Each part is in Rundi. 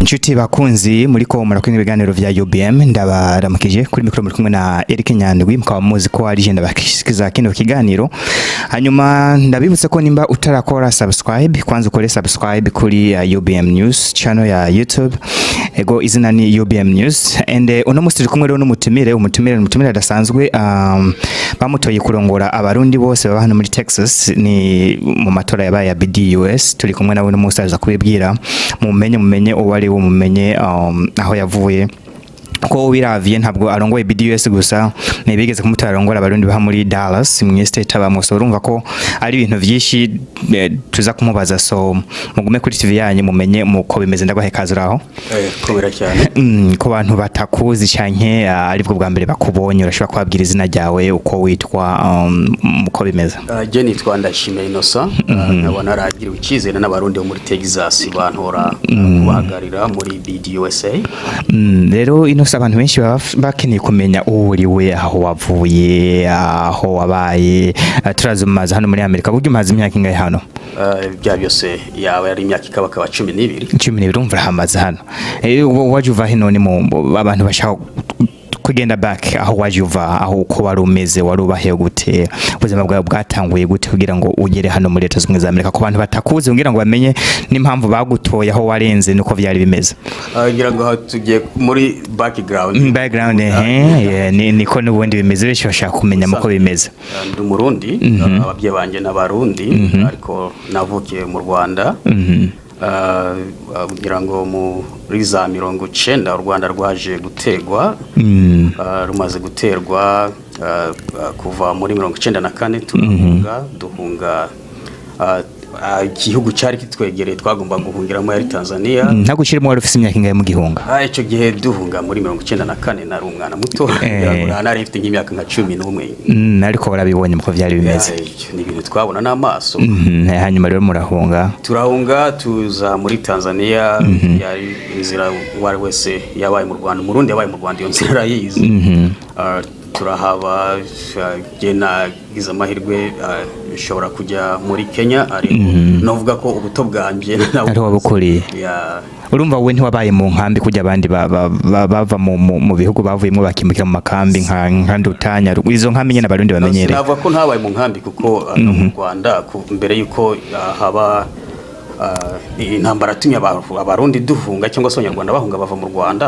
Inshuti bakunzi muriko murakwinga ibiganiro vya UBM, ndabaramukije. Kuri mikoro muri kumwe na Eric Nyandwi, mukaba muzi ko ari je ndabashikiza kino kiganiro. Hanyuma ndabibutse ko nimba utarakora subscribe, kwanza ukore subscribe kuri UBM News channel ya YouTube. Ego, izina ni UBM News and uno musi turi kumwe rero n'umutumire, umutumire adasanzwe, bamutoye kurongora Abarundi bose baba hano muri Texas, ni mu matora yabaye ya BDUS. Turi kumwe nawe uno musi, aza kubibwira, mumenye uwo ari we, mumenye aho yavuye, ko ubiravye ntabwo arongoye BDUS gusa, ntibigeze kumutora arongora Abarundi baha muri Dallas mu state abamo. So urumva ko ari ibintu vyinshi tuza kumubaza, so mugume kuri TV yanyu mumenye muko bimeze. Ndaguhaye kaze, uraho? Komera cyane. Ku bantu batakuzi canke aribwo bwa mbere bakubonye, urashobora kubabwira izina ryawe, uko witwa, uko bimeze? Je nitwa Ndashimiye Innocent, nkaba naragiriwe icyizere n'Abarundi bo muri Texas, bantora kubahagararira muri BDUSA. Rero ino si abantu benshi baba bakeneye kumenya uwo uriwe, aho wavuye, aho wabaye. Turazi umaze hano muri Amerika, burya umaze imyaka ingahe hano? Bya byose yaba yari imyaka ikabakaba 12. 12, urumva urahamaze hano. Waje uva he none? Mu abantu bashaka kugenda back aho waje uva, aho uko wari umeze, wari ubahe gute, ubuzima bwawe bwatanguye gute kugira ngo ugere hano muri Leta Zunze Ubumwe za Amerika, ku bantu batakuzi, kugira ngo bamenye n'impamvu bagutoye, aho warenze nuko vyari bimeze. Ngira ngo aho tugiye muri background. Background, yeah, niko n'ubundi bimeze, benshi bashaka kumenya muko bimeze. Ndi Umurundi, ababyeyi banje n'Abarundi, ariko navukiye mu Rwanda. Ngira ngo muri za 90 u Rwanda rwaje gutegwa. Rumaze guterwa, kuva muri 94 turahunga, duhunga igihugu cyari kitwegereye twagomba guhungiramo yari Tanzania. Ntabwo ukirimo, wari ufite imyaka ingahe mu gihunga? Icyo gihe duhunga muri 94 nari umwana muto, ngira ngo nari mfite nk'imyaka nka 11. Ariko warabibonye uko byari bimeze? Ya, icyo ni ibintu twabona n'amaso. Hanyuma rero murahunga? Turahunga, tuza muri Tanzania. Yari inzira uwo ari wese yabaye mu Rwanda, Umurundi yabaye mu Rwanda, iyo nzira arayizi. Turahaba, jye nagize amahirwe, nshobora kujya muri Kenya, ariko novuga ko ubuto bwanjye Ariho wabukuriye. Ya. Urumva wowe ntiwabaye mu nkambi kujya abandi bava mu bihugu bavuyemo bakimukira mu makambi nka Nduta, Nyarugu, izo nkambi nyine Abarundi bamenyereye. Sinavuga ko ntabaye mu nkambi, kuko no mu Rwanda mbere y'uko haba intambara yatumye Abarundi duhunga cyangwa se Abanyarwanda bahunga bava mu Rwanda,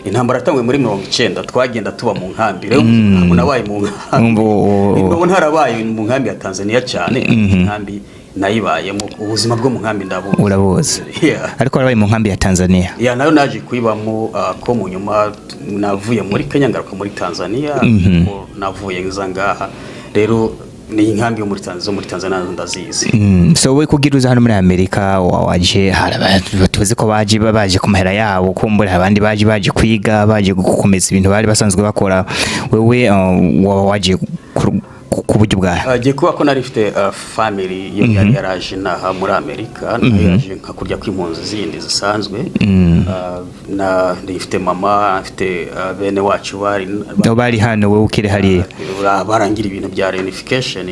intambara yatanguye muri 90, twagenda tuba mu nkambi. Rero ntabwo nabaye mu nkambi. Umva Ubu ntarabaye mu nkambi ya Tanzania cyane, inkambi nayibayemo, ubuzima bwo mu nkambi ndabuzi. Urabuzi? Yeah. Ariko warabaye mu nkambi ya Tanzania? Ya, nayo naje kuyibamo, ko mu nyuma navuye muri Kenya ngaruka muri Tanzania, ko navuye nza ngaha. Rero ni inkambi yo muri Tanzania, zo muri Tanzania ndazizi. So we kugira uza hano muri Amerika, waje, hari abantu tuzi ko baje baje ku mahera yabo, kumbura abandi baje kwiga, baje gukomeza ibintu bari basanzwe bakora. Wewe waje ku buryo bwawe? Giye kuba ko nari mfite family yo yari yaraje inaha muri Amerika, nayo yaje nka kurya kw'impunzi zindi zisanzwe. Na ndifite mama, mfite bene wacu bari Aho bari hano, wowe ukiri hariya? Barangira ibintu bya reunification,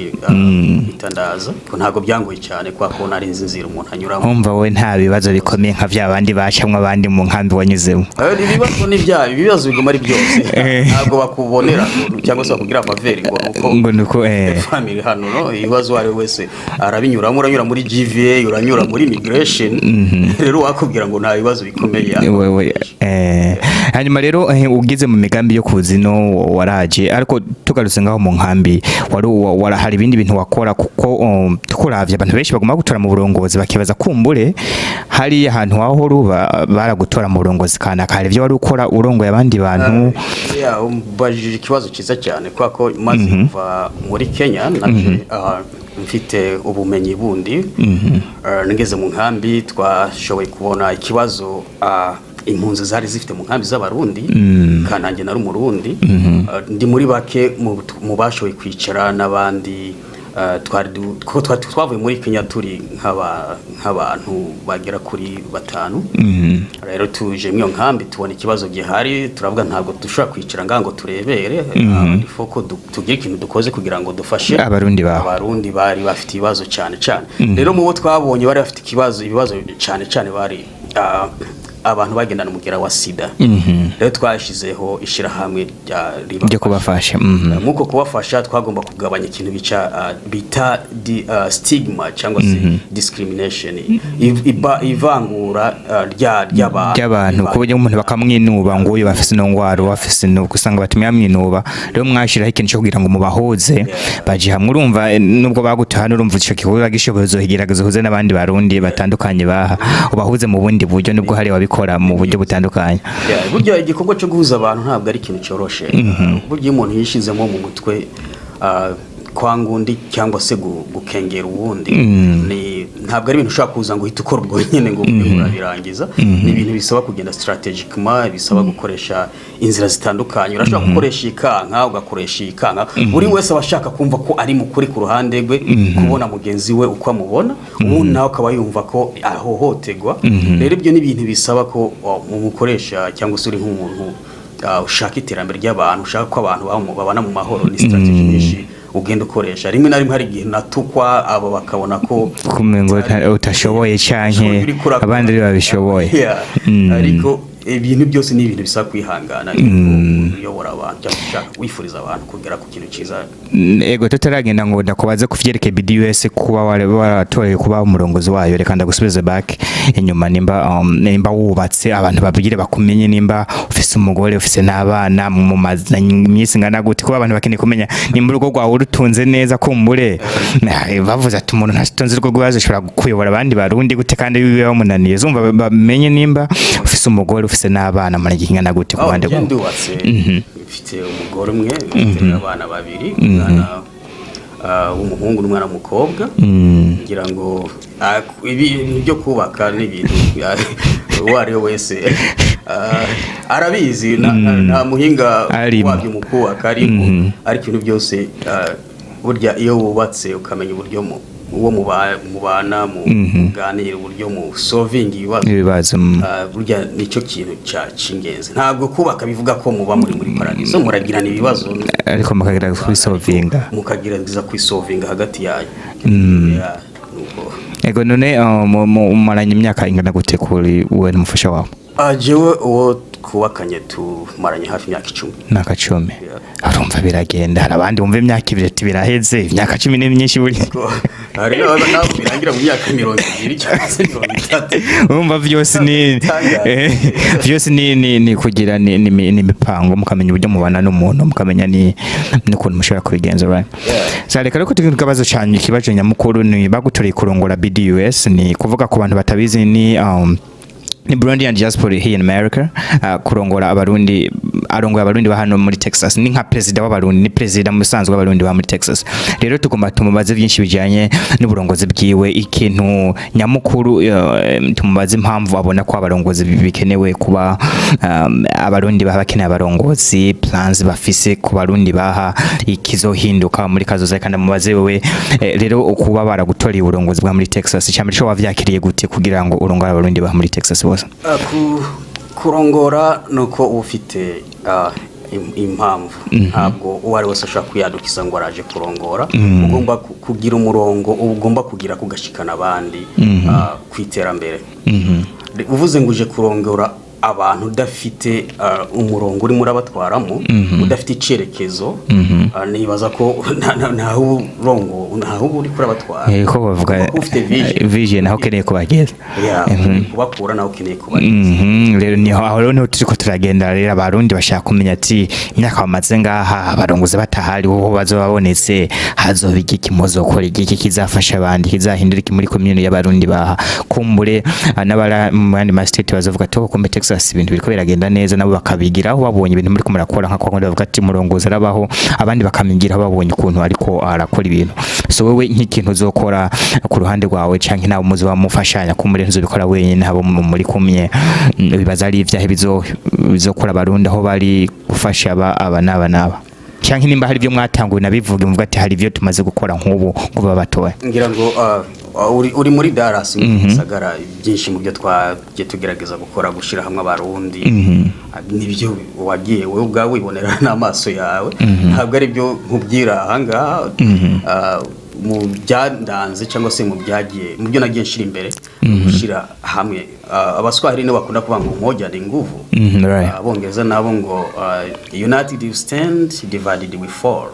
itandaza ko ntabwo byangoye cyane kwa ko nari nzi inzira umuntu anyuramo. Umva, wowe nta bibazo bikomeye nka bya bandi bacamwe abandi mu nkambi wanyuzemo? Ibibazo ni bya ibibazo biguma ari byose. Ntabwo bakubonera cyangwa se bakubwira faveur ngo nuko ngo nuko family hano. No ibibazo uwo ari we wese arabinyuramo, uranyura muri GVA, uranyura muri immigration. Rero wakubwira ngo nta bibazo bikomeye. Wewe hanyuma rero ugize mu migambi yo kuza ino, waraje, ariko tugarutse ngaho mu nkambi, wari hari ibindi bintu wakora? Kuko tukuravye, abantu benshi bagomba gutora mu burongozi bakibaza kumbure hari ahantu waho uba baragutora mu burongozi kanaka, hari ibyo wari ukora urongoye abandi bantu? Ya, umbajije ikibazo cyiza cyane, kubera ko maze kuva muri Kenya naje mfite ubumenyi bundi. Ngeze mu nkambi twashoboye kubona ikibazo impunzi zari zifite mu nkambi z'Abarundi, kandi nanjye nari Umurundi. Ndi muri bake mu bashoboye kwicara n'abandi. Twari kuko twavuye muri Kenya turi nk'abantu bagera kuri batanu. Rero tuje muri iyo nkambi tubona ikibazo gihari, turavuga ntabwo dushobora kwicara ngaha ngo turebere, il faut ko tugire ikintu dukoze kugira ngo dufashe Abarundi baho. Abarundi bari bafite ibibazo cyane cyane. Rero mu bo twabonye bari bafite ikibazo, ibibazo cyane cyane bari abantu bagendana umugera wa sida. Rero twashyizeho ishyirahamwe rya Ryo kubafasha. Nk'uko kubafasha, twagomba kugabanya ikintu bita stigma cyangwa se discrimination, ivangura ry'abantu. Ry'abantu, ku buryo umuntu bakamwinuba ngo uyu bafise ino ngwara, uwo afise ino, usanga batumye bamwinuba. Rero mwashiraho ikintu cyo kugira ngo mubahuze baje hamwe. Urumva nubwo bagutahana, urumva ico gikorwa gishoboye, uzogerageza uhuze n'abandi Barundi batandukanye baha, ubahuze mu bundi buryo, nubwo hari wabikora mu buryo butandukanye. Yeah, burya igikorwa cyo guhuza abantu ntabwo ari ikintu cyoroshe. Burya iyo umuntu yishizemo mu mutwe kwanga undi cyangwa se gukengera uwundi, ni ntabwo ari ibintu ushobora kuza ngo uhite ukora ubwo nyine ngo ube urabirangiza. Ni ibintu bisaba kugenda strategically, bisaba gukoresha inzira zitandukanye. Urashobora gukoresha ikanka, ugakoresha ikanka. Buri wese aba ashaka kumva ko ari mukuri ku ruhande rwe, kubona mugenzi we uko amubona, ubundi nawe akaba yumva ko ahohoterwa. Rero ibyo ni ibintu bisaba ko umukoresha cyangwa se uri nk'umuntu ushaka iterambere ry'abantu, ushaka ko abantu babana mu mahoro, ni strategy nyinshi ugenda ukoresha. Rimwe na rimwe hari igihe natukwa, abo bakabona ko kumengo utashoboye canke uriko urakora. Abandi babishoboye. Yeah. Ariko ibintu byose ni ibintu bisaba kwihangana, uyobora abantu cyangwa ushaka wifuriza abantu kugera ku kintu cyiza. Ego, tutaragenda ngo ndakubaze ku vyerekeye BDUS, kuba waratoreye kuba umurongozi wayo, reka ndagusubize back inyuma. Nimba wubatse, abantu babwire bakumenye, nimba ufise umugore, ufise n'abana, mu iminsi ingana gute, kuba abantu bakeneye kumenya nimba urugo rwawe urutunze neza. Kumbure bavuze ati umuntu ntatunze urugo rwawe ashobora kuyobora abandi Barundi gute kandi biba bamunaniye? Zumva bamenye nimba ufise umugore, ufise n'abana, mara igihe ingana gute ku Oh, ruhande njye rwawe. ndubatse, mfite umugore umwe, mfite abana babiri, umwana w'umuhungu n'umwana w'umukobwa. Ngira ngo ibintu byo kubaka ni ibintu uwo ari we wese arabizi, nta muhinga Arimo. wabyo mu kubaka arimo. Ariko ibintu byose, burya iyo wubatse ukamenya uburyo uwo mubana, muganira, uburyo mu solving ibibazo, ibibazo. Burya nicyo kintu cy'ingenzi. Ntabwo kubaka bivuga ko muba muri paradiso, muragirana ibibazo, ariko mukagerageza kubisolvinga. Mukagerageza kwisolvinga hagati yanyu. Yeah, nuko. Ego, none mumaranye imyaka ingana gute kuri wowe n'umufasha wawe? Jewe uwo twubakanye tumaranye hafi imyaka 10. Imyaka 10. Yeah. Urumva biragenda. Hari abandi bumva imyaka 2 ati biraheze, imyaka 10 ni myinshi buri. Hari n'abo birangira mu myaka 20 cyangwa se 30. Urumva byose ni Bitangaje. Byose ni kugira ni imipango, mukamenya uburyo mubana n'umuntu, mukamenya ni n'ukuntu mushobora kubigenza, right? Yeah. Sa reka rero tugira ikibazo cyane. Ikibazo nyamukuru ni bagutoreye kurongora BDUS, ni kuvuga ku bantu batabizi ni Burundian Diaspora here in America, kurongora Abarundi, arongoye Abarundi ba hano muri Texas, ni nka president w'Abarundi, ni president musanzwe w'Abarundi ba muri Texas. Rero tugomba tumubaze byinshi bijanye n'uburongozi bwiwe. Ikintu nyamukuru, tumubaze impamvu abona ko abarongozi bikenewe kuba Abarundi baba bakeneye abarongozi, plans bafise ku Barundi baha, ikizohinduka muri kazoza. Kandi mubaze wewe rero ukuba baragutoreye uburongozi bwa muri Texas, cyambere cyo wavyakiriye gute kugira ngo urongore Abarundi baha muri Texas bose? Kurongora nuko uba ufite impamvu. Ntabwo uwo ari wese ashobora kwiyadukiza ngo araje kurongora. Ugomba kugira umurongo, uba ugomba kugira kugashikana abandi ku iterambere. Uvuze ngo uje kurongora abantu udafite umurongo urimo urabatwaramo, udafite icyerekezo, nibaza ko ntaho urongo, ntaho uba uriko urabatwara. Ko bavuga Ugomba kuba ufite vision. Vision aho ukeneye kubageza. Yeah, ukeneye kubakura nawe ukeneye kubageza. Rero niho aho rero niho turiko turagenda. Rero Abarundi bashaka kumenya ati imyaka bamaze ngaha abarongozi batahari, wowe bazoba babonetse, hazoba igiki, muzokora igiki kizafasha abandi, kizahindura iki muri commune y'Abarundi baha? Kumbure n'abara mu yandi ma state bazovuga ati: "Oh, kumbe Texas ibintu biriko biragenda neza," nabo bakabigiraho babonye ibintu muri murakora, nka kwa bavuga ati umurongozi arabaho, abandi bakamigiraho babonye ukuntu ariko arakora ibintu. So wewe nk'ikintu uzokora ku ruhande rwawe canke nabo muzoba mufashanya, kumbure ntuzobikora wenyine, habo muri kumwe, bibaza ari ivyahe bizokora Abarundi aho bari, gufasha aba n'aba n'aba, canke nimba hari ibyo mwatanguye nabivuge, muvuga ati hari ibyo tumaze gukora nk'ubu kuva batoya. Ngira ngo uri muri Dallas, mu gisagara, byinshi mu byo twagiye tugerageza gukora, gushyira hamwe Abarundi, nibyo wagiye wowe ubwawe wibonera n'amaso yawe. Ntabwo ari byo nkubwira ahangaha. Mu byandanze cyangwa se mu byagiye mu byo nagiye nshyira imbere, gushyira Gushyira hamwe. Abaswahili nibo bakunda kuvuga ngo umoja ni nguvu. Abongereza nabo ngo "United we stand, divided we fall."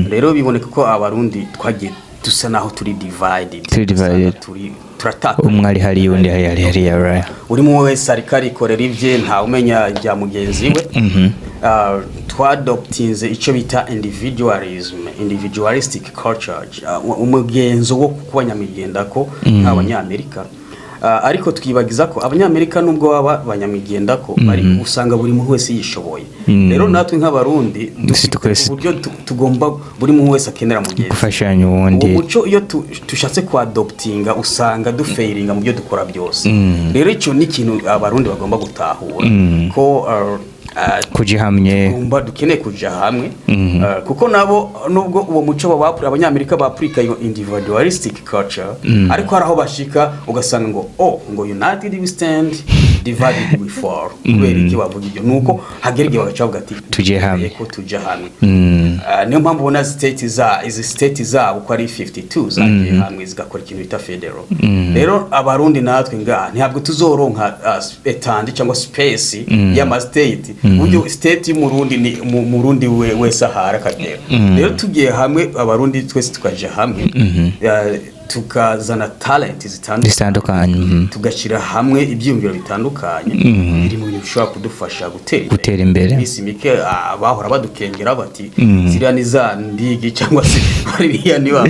Rero biboneka ko Abarundi twagiye dusa naho turi divided. Turi divided. Turi turatakaye. Umwe ari hariya, undi hariya, right. Buri umwe wese ariko arikorera ibye, ntawe umenya ibya mugenzi we. Twadoptinze icyo bita individualism, individualistic culture, umugenzo wo kuba nyamigendako nk'Abanyamerika. Ariko twibagiza ko Abanyamerika nubwo baba banyamigendako bari, usanga buri muntu wese yishoboye. Rero natwe nk'Abarundi dufite twese uburyo tugomba, buri muntu wese akenera mugenzi. Gufashanya uwundi. Uwo muco iyo tushatse kuadoptinga, usanga dufailinga mu byo dukora byose. Rero icyo ni ikintu Abarundi bagomba gutahura ko kuja hamwe. Tugomba, dukeneye kuja hamwe, kuko nabo nubwo uwo muco Abanyamerika bapurika iyo individualistic culture, ariko hari aho bashika ugasanga ngo oh, ngo "United we stand, divided we fall." Kubera iki bavuga ibyo? Nuko hagera igihe bagaca bavuga ati Tujye hamwe. Ko tujya hamwe. Niyo mpamvu ubona state za izi state zabo uko ari 52 zagiye hamwe zigakora ikintu bita federal. Rero Abarundi natwe ngaha ntabwo tuzoronka etandi cyangwa space y'ama state, buryo state y'Umurundi ni Murundi we wese ahara akagera. Rero tugiye hamwe, Abarundi twese tukaja hamwe, tukazana talent zitandukanye, zitandukanye. tugashyira hamwe ibyiyumviro bitandukanye, biri mu bintu bishobora kudufasha gutera imbere. Gutera imbere. Iminsi mike bahora badukengera bati ziriya ni za ndigi, cyangwa se bariya ni ba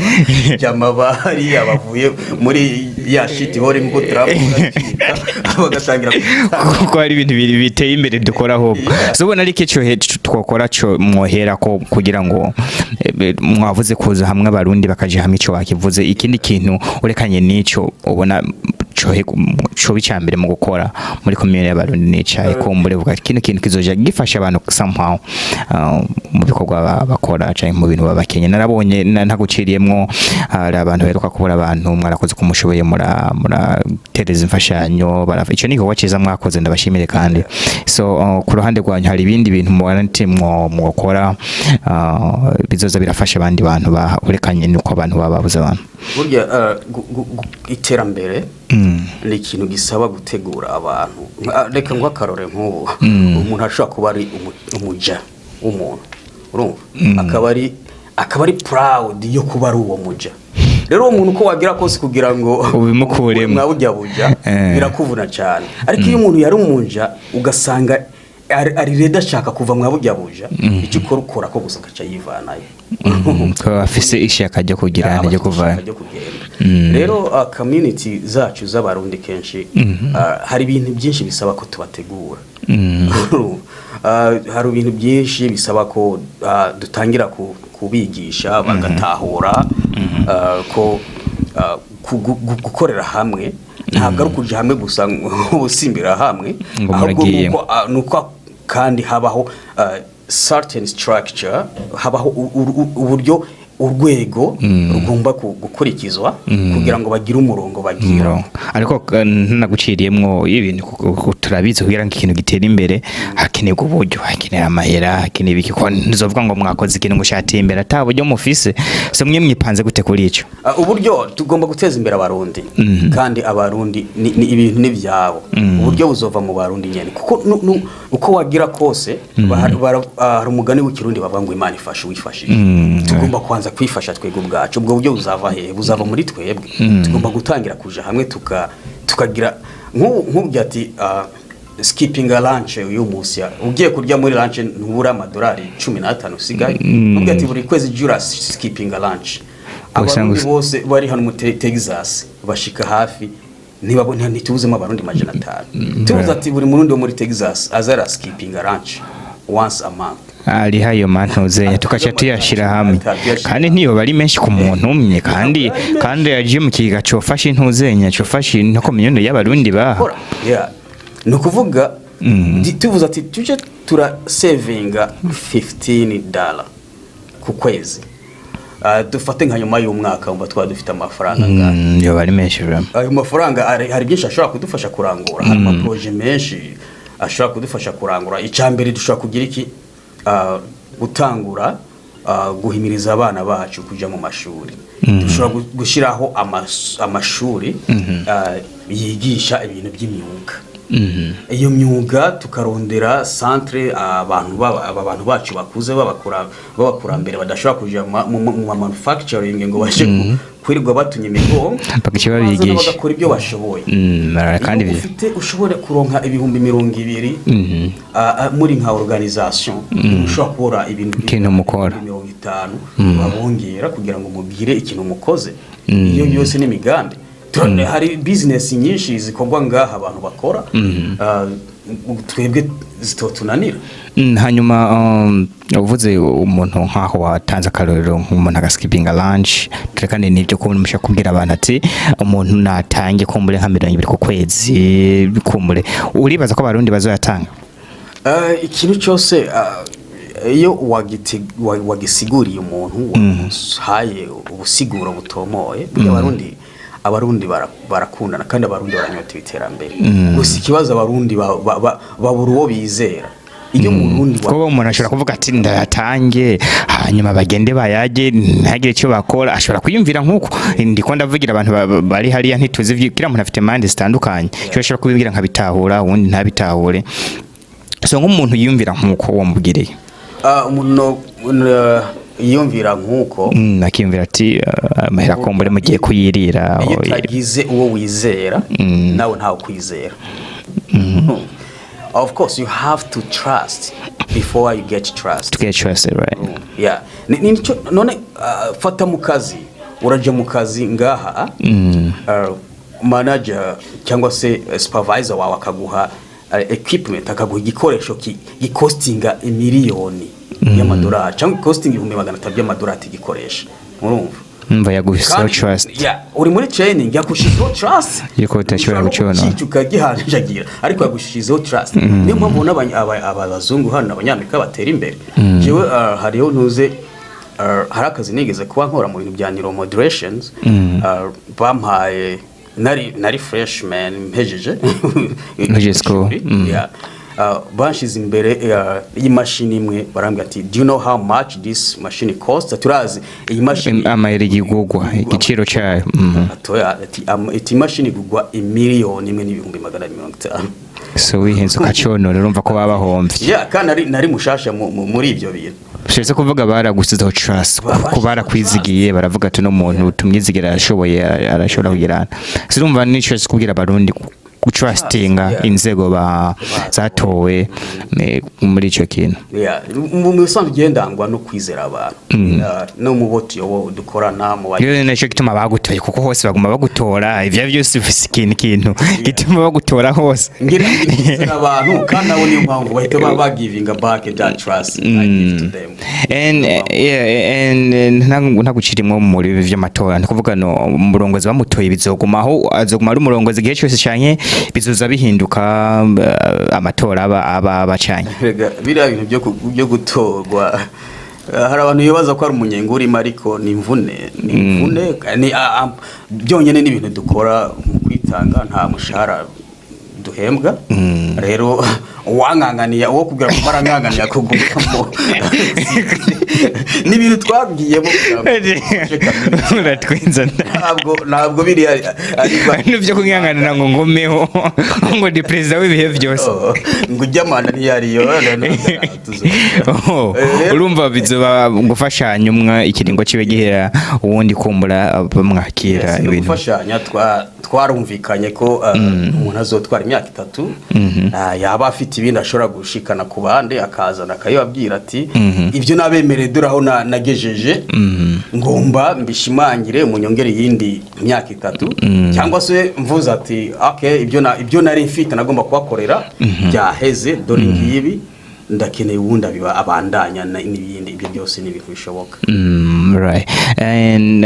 jama bariya bavuye muri ya shit hole, nk'uko Trump acika, bagatangira Kuko hari ibintu bibiri biteye imbere dukora ahubwo. So ubona ariko ico twokora co mwohera ko kugira ngo mwavuze kuza hamwe, Abarundi bakaja hamwe, ico wakivuze. Ikindi kintu urekanye n'ico ubona cohe coba icya mbere mu gukora muri komune y'Abarundi n'icayi, kumbure vuga kino kintu kizoja gifasha abantu somehow mu bikorwa bakora canke mu bintu babakenye. Narabonye ntaguciriyemwo, hari abantu baheruka kubura abantu, mwarakoze uko mushoboye, muratereza imfashanyo, ico ni igikorwa ciza mwakoze, ndabashimire. Kandi so ku ruhande rwanyu hari ibindi bintu mubona nti mwokora bizoza birafasha abandi bantu urekanye nuko abantu baba babuze abantu? Burya iterambere ni ikintu gisaba gutegura abantu. Reka ngo akarore, nk'ubu umuntu ashobora kuba ari umuja w'umuntu, urumva, akaba ari proud yo kuba ari uwo muja. Rero uwo muntu uko wagira kose kugira ngo ubimukuremo. Mwa burya buja birakuvuna cyane. Ariko iyo umuntu yari umuja, ugasanga ari ready, ashaka kuva mwa burya buja, icyo ukora, ukora ko gusa agaca yivanayo. Ko afise ishaka ryo kugira ryo kuvayo. Ryo kugenda. Rero community zacu z'Abarundi kenshi hari ibintu byinshi bisaba ko tubategura. Hari ibintu byinshi bisaba ko dutangira kubigisha bagatahura ko gukorera hamwe ntabwo ari ukuja hamwe gusa ubusimbira hamwe, ngo ahubwo muragiye. Nuko kandi habaho certain structure, habaho uburyo, urwego rugomba gukurikizwa kugira ngo bagire umurongo bagira. Umurongo. Ariko ntaguciriyemwo, ibintu turabizi, kugira ngo ikintu gitere imbere hakenerwa uburyo, hakenera amahera, hakenewe ibiki, ko ntizovuga ngo mwakoze ikintu ngo cyateye imbere ata buryo mufise. So mwe mwipanze gute kuri ico? Uburyo tugomba guteza imbere Abarundi, kandi Abarundi ni ibintu ni byabo, uburyo buzova mu Barundi nyene, kuko uko wagira kose hari umugani w'Ikirundi bavuga ngo "Imana ifasha uwifashije." Tugomba kubanza kwifasha twebwe ubwacu. Ubwo buryo buzava hehe? Buzava muri twebwe. Tugomba gutangira kuja hamwe, tukagira nk'ubu ati skipping a lunch uyu munsi, ugiye kurya muri lunch ntubura amadolari 15 usigaye. Nk'ubu ati buri kwezi jura skipping a lunch. Usanga Abarundi bose bari hano mu Texas bashika hafi, ntibabona, ntitubuzemo Abarundi 500. Tubuze ati buri Murundi wo muri Texas azara skipping a lunch once a month, ariho ayo mantuze tukaca tuyashira hamwe, kandi ntiyo bari menshi ku muntu umwe, kandi yaje mu kiga cofasha intuzenya, cofasha no community y'Abarundi baha. Kora. Yeah. Ni ukuvuga tuvuze ati tujye tura savinga $15 ku kwezi. Dufate nka nyuma y'umwaka wumva twaba dufite amafaranga angahe? Yo bari menshi vraiment. Ayo mafaranga hari byinshi ashobora kudufasha kurangura, hari amaproje menshi ashobora kudufasha kurangura. Icya mbere dushobora kugira iki? Gutangura guhimiriza abana bacu kuja mu mashuri. Dushobora gushiraho amashuri yigisha ibintu by'imyuga. Iyo myuga tukarondera centre, abantu aba bantu bacu bakuze b'abakurambere badashobora kuja mu ma manufacturing ngo baje kwirirwa batunya imigongo, Bagaca bazana babigisha. bagakora ibyo bashoboye. Kandi Iyo ufite ushobore kuronka 20,000, muri nka organisation ushobora kubora ibintu Ikintu mukora. 50,000 babongera kugira ngo mubwire ikintu mukoze. Iyo yose n'imigambi. Hari business nyinshi zikorwa ngaha abantu bakora, twebwe zitotunanira. Hanyuma uvuze umuntu nkaho watanze akarorero nk'umuntu agaskipinga lunch, turekane n'ibyo kubona mushaka kubwira abantu ati umuntu natange kumbure nka 20 ku kwezi, kumbure uribaza ko abarundi bazoyatanga? Ikintu cyose, iyo wagisiguriye umuntu, wamuhaye ubusiguro butomoye, burya abarundi barakundana kandi abarundi baranyota iterambere. Gusa ikibazo, abarundi babura uwo bizera. Iyo umurundi Kuba umuntu ashobora kuvuga ati ndayatange, hanyuma bagende bayage ntagire icyo bakora, ashobora kwiyumvira nk'uko ndiko ndavugira abantu bari hariya, ntituzi kila muntu afite mind zitandukanye. Icyo ashobora kubibwira nkabitahura, uwundi ntabitahure. So nk'umuntu yiyumvira nk'uko wamubwiriye? Umuntu yiyumvira nk'uko, Akiyumvira ati amahera kumbure mugiye kuyirira. Iyo utagize uwo wizera, nawe ntawe kwizera. Of course you have to trust before you get trust. To get trusted, right? Yeah. None fata mu kazi, uraja mu kazi ngaha, manager cyangwa se supervisor wawe akaguha equipment, akaguha igikoresho gikostinga imiliyoni y'amadolari cyangwa costing 300,000 by'amadolari igikoresha, urumva? Umva, yagusizeho Kandi, trust. yeah, uri muri training, yakushizeho trust Yuko udashobora Ushobora no gucona. kucica ukagihanjagira, ariko yagushizeho trust. Niyo mpamvu ubona abazungu hano, abanyamerika batera imbere. Jewe hariho ntuze, hari akazi nigeze kuba nkora mu bintu bya neuromodulations. Bampaye nari freshman mpejeje Mpejeje school. Yeah. Banshize imbere y'imashini imwe, barambwira ati, "Do you know how much this machine costs?" Ati, "Urazi iyi mashini Amayeri igugwa igiciro cyayo? Atoya, ati ati imashini igugwa 1,250,000." So wihenze ukaconora, urumva ko baba bahombye. Yeah, kandi nari mushasha muri ibyo bintu. Ushatse kuvuga baragusizeho trust, kuko barakwizigiye, baravuga ati no muntu tumwizigira arashoboye, arashobora kugirana. Sirumva nico kubwira abarundi gutrustinga inzego ba zatowe muri ico kintu. Yeah, mu bisanzwe ugendangwa no kwizera abantu, no mu bo tuyobo dukorana mu Iyo nico gituma bagutoye, kuko hose baguma bagutora. Ivyo byose ufise ikintu gituma bagutora hose. Ngira kwizera abantu, kandi nabo niyo mpamvu bahita ba givinga back that trust I give to them. And yeah, and ntagucirimwo muri ibi vy'amatora, ni kuvuga no umurongozi bamutoye bizogumaho, azoguma ari umurongozi igihe cyose, canke bizoza bihinduka, amatora aba canke? Erega biriya bintu byo gutorwa, hari abantu bibaza ko ari umunyenga urimo, ariko ni imvune, ni imvune, ni byonyine ni ibintu dukora mu kwitanga, nta mushahara duhembwa. Rero uwankanganiye, uwo kubwira ngo barankanganiye kugumamo, ni ibintu twabwiyemo kugira ngo dufashe community. Uratwenza. Ntabwo biriya ari Ibintu byo kunyanganira ngo ngumeho ngo ndi perezida w'ibihe byose. Oh, ngo ujya manda ntiyariyo. Oh, urumva bizoba gufashanya, umwe ikiringo kibe gihera uwundi kumbura bamwakira. Yes, ni Ibintu gufashanya. Twarumvikanye ko umuntu azotwara imyaka 3, yaba afite ibindi ashobora gushikana ku bandi, akazana akabibabwira ati ibyo nabemereye dore aho nagejeje, ngomba mbishimangire munyongere iyindi myaka 3, cyangwa se mvuze ati okay, ibyo nari mfite nagomba kubakorera byaheze, dore ngibi, ndakeneye uwundi abiba abandanya n'ibindi. Ibyo byose ni ibintu bishoboka. Right. And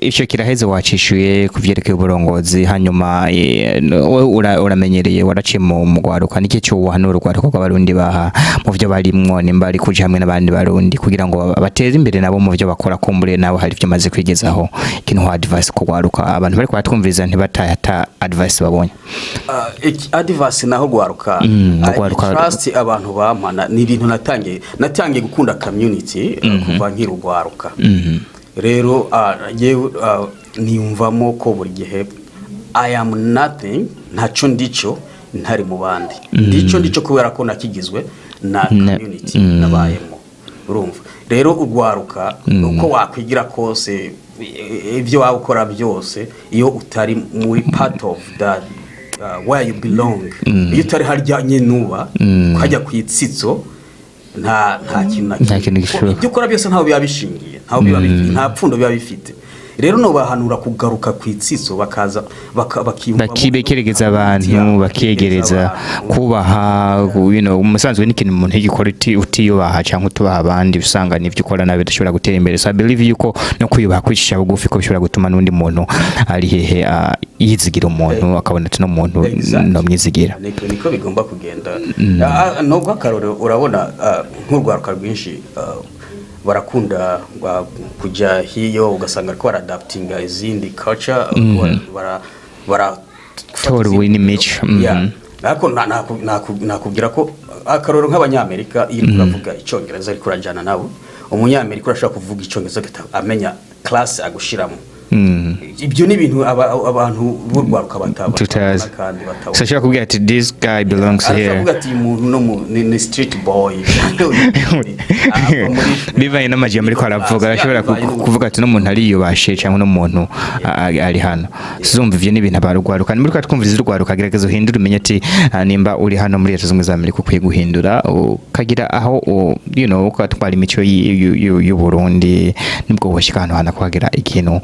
Icyo kiraheze, wacishuye ku vyerekeye uburongozi. Hanyuma wowe uramenyereye, waraciye mu rwaruka, niki cyo uhanura urwaruka rw'Abarundi baha mu vyo barimwo, nimba ari kuja hamwe n'abandi Barundi kugira ngo bateze imbere nabo mu vyo bakora? Kumbure nabo hari ivyo maze kwigezaho, ikintu wa advice ku rwaruka, abantu bariko baratwumviriza ntibatahe ata advice babonye. Advice naho gwaruka, Urwaruka. Trust abantu bampana ni ibintu natangiye gukunda community kuva nkiri urwaruka. Rero yewe, niyumvamo ko buri gihe I am nothing, ntaco ndico ntari mu bandi. Ndico kubera ko nakigizwe na community nabayemo. Urumva rero, urwaruka, uko wakwigira kose, ibyo waba ukora byose, iyo utari muri part of that where you belong, iyo utari harya nyine uba ukajya ku itsitso, nta kintu na Nta kintu kimwe. gishoboka. Ibyo ukora byose ntaho biba bishingiye, ntaho biba bifite, nta pfundo biba bifite. Rero nobahanura kugaruka ku itsitso, bakaza bakiyumvamo Bakibekeregeza abantu, bakiyegereza, abantu. kubaha. Umusanzwe n'ikintu umuntu igikora utiyubaha cyangwa utubaha abandi, usanga n'ivyo ukora nawe bidashobora gutera imbere. So I believe yuko no kwiyubaha, kwicisha bugufi, ko bishobora gutuma n'undi muntu ari hehe yizigira umuntu, akabona ati no muntu nomwizigira. Niko bigomba kugenda. Nubwo akarorero urabona, nk'urwaruka rwinshi barakunda kujya hiyo, ugasanga ariko baradaptinga izindi culture, bara Tora ubu n'imico. Yeah. Ariko nakubwira ko akarorero nk'Abanyamerika, iyo uriko uravuga Icyongereza ariko urajyana nabo, Umunyamerika urashobora kuvuga Icyongereza agahita amenya class agushiramo. Ibyo ni ibintu abantu b'urwaruka Tutazi. batabona kandi batabona. So ashobora kubwira ati "This guy belongs Arashobora here." kuvuga ati "Uyu muntu no ni street boy." Ava Bivanye n'amajambo ariko aravuga, arashobora Bivanye kuvuga ati n'umuntu ariyubashe cyangwa n'umuntu ari hano. Sizumva, ivyo ni ibintu abarugwaruka muri twumviriza. Urwaruka, gerageza uhindure, umenye ati nimba uri hano muri Leta Zunze Ubumwe za Amerika, ukwiye guhindura, ukagira aho ukatwara imico y'u Burundi, nibwo woshika ahantu hana kuhagira ikintu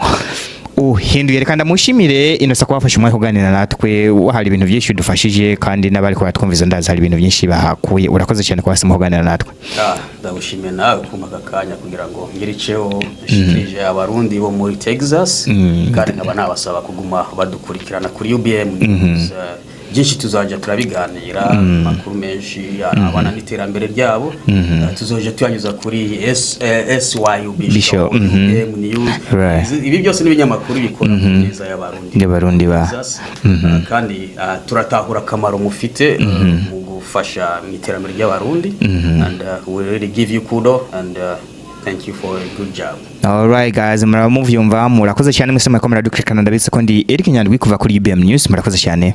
uhinduye. Reka ndamushimire Innocent ko wafashe umwanya kuganira natwe. Hari ibintu byinshi udufashije, kandi n'abari kubatwumviza ndazi hari ibintu byinshi bahakuye. Urakoze cyane kuba wahisemo kuganira natwe. Ndagushimiye nawe kumpa aka kanya kugira ngo ngire icyo nshikirije Abarundi bo muri Texas, kandi nkaba nabasaba kuguma badukurikirana kuri UBM News. Byinshi tuzajya turabiganira, amakuru menshi arabana n'iterambere ryabo. Tuzoja tuyanyuza kuri SYUB Bisho, Show, UBM News. Ibi byose n'ibinyamakuru bikora ku neza y'Abarundi Y'Abarundi Texas. Kandi turatahura akamaro mufite mu gufasha mu iterambere ry'Abarundi, and we really give you kudo and thank you for a good job. Alright guys, muraba muvyumva. Murakoze cyane mwese murako muradukurikirana. Ndabitse ko ndi Eric Nyandwi kuva kuri UBM News. Murakoze cyane.